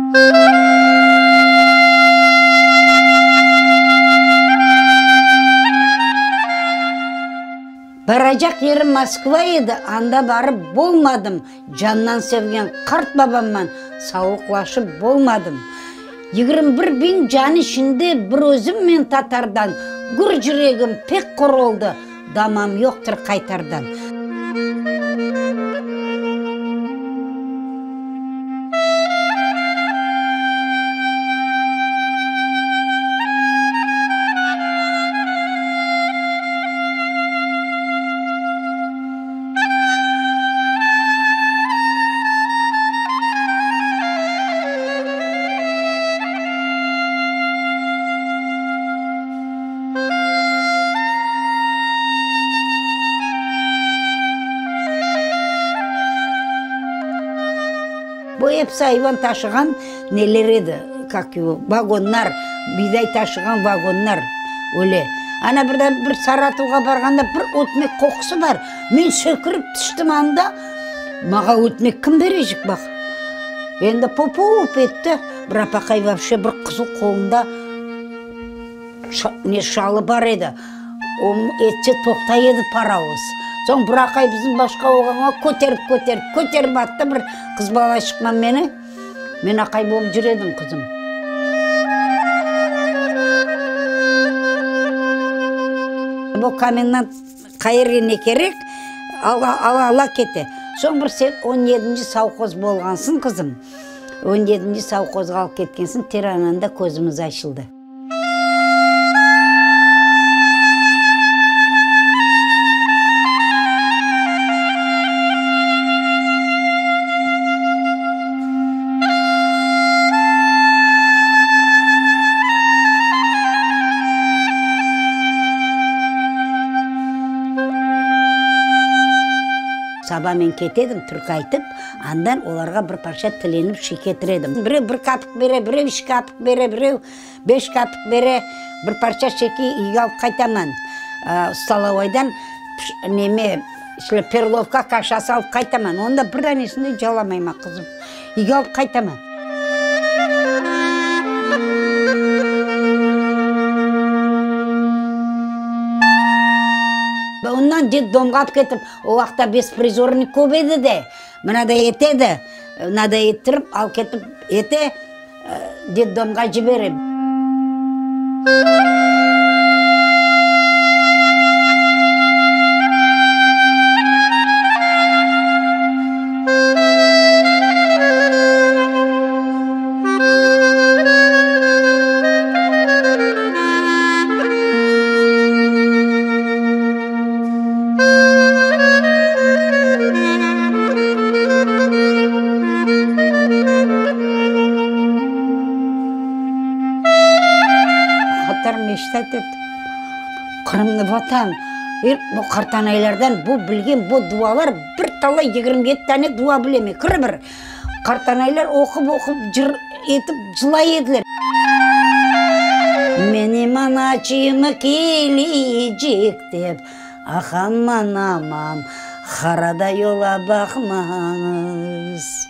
Baracaq yerim Moskva edi, anda barıp bolmadım, candan sevgen qart babamman savuqlaşıp bolmadım. 21 biñ can içinde bir özüm men tatardan, gür cüregim pek qor oldı, damam yoqtır qaytardan. Bu episi ayvan taşığan neler edi, kak ego, vagonlar, biyday taşığan vagonlar, öyle. Ana birden bir Saratovğa barğanda bir ötmek qoqusı bar, men sökürip tüştim anda, mağa ötmek kim berecek baq. Endi po-po-op etti, bir apaqay vapşe bir qızıl qolunda ne şalı bar edi, o etse toqtay edi parovoz. Soñ bir aqay bizim başqa oğlanğa köterip, köterip, köterip attı bir qız balaçıqman meni. Men aqay bolıp cür edim, qızım. Bu komendant qayerge ne kerek, ala, ala, ala kete. Soñ bir sen on yedinci sovhoz bolğansıñ, qızım. On yedinci sovhozğa alıp ketkensiñ, Terananda közümiz açıldı. Saba men kete edim, türkü aytıp, andan olarğa bir parça tilenip şey ketire edim. Birev bir kapik bere, birev üç kapik bere, birev beş kapik bere, bir parça şeki üyge alıp qaytaman. Stolovoydan neme, şöyle perlovka kaşası alıp qaytaman. Onı da bir danesini de calamayman, qızım. Üyge alıp qaytaman. Ondan detdomğa alıp ketip, o vaqıtta besprizornik köp edi de, mınaday ete edi, mınaday ettirip alıp ketip ete. Detdomğa ciberem. Qatar meştat et, Qırımnı Vatan, er bu qartanaylardan bu bilgen bu dualar bir talay 27 tane dua bilem, kir bir. Qartanaylar oqup-oqup cır etip cılay ediler. Menim anaçığım kelecek dep, Ah, aman, aman, harada yola baqmañız.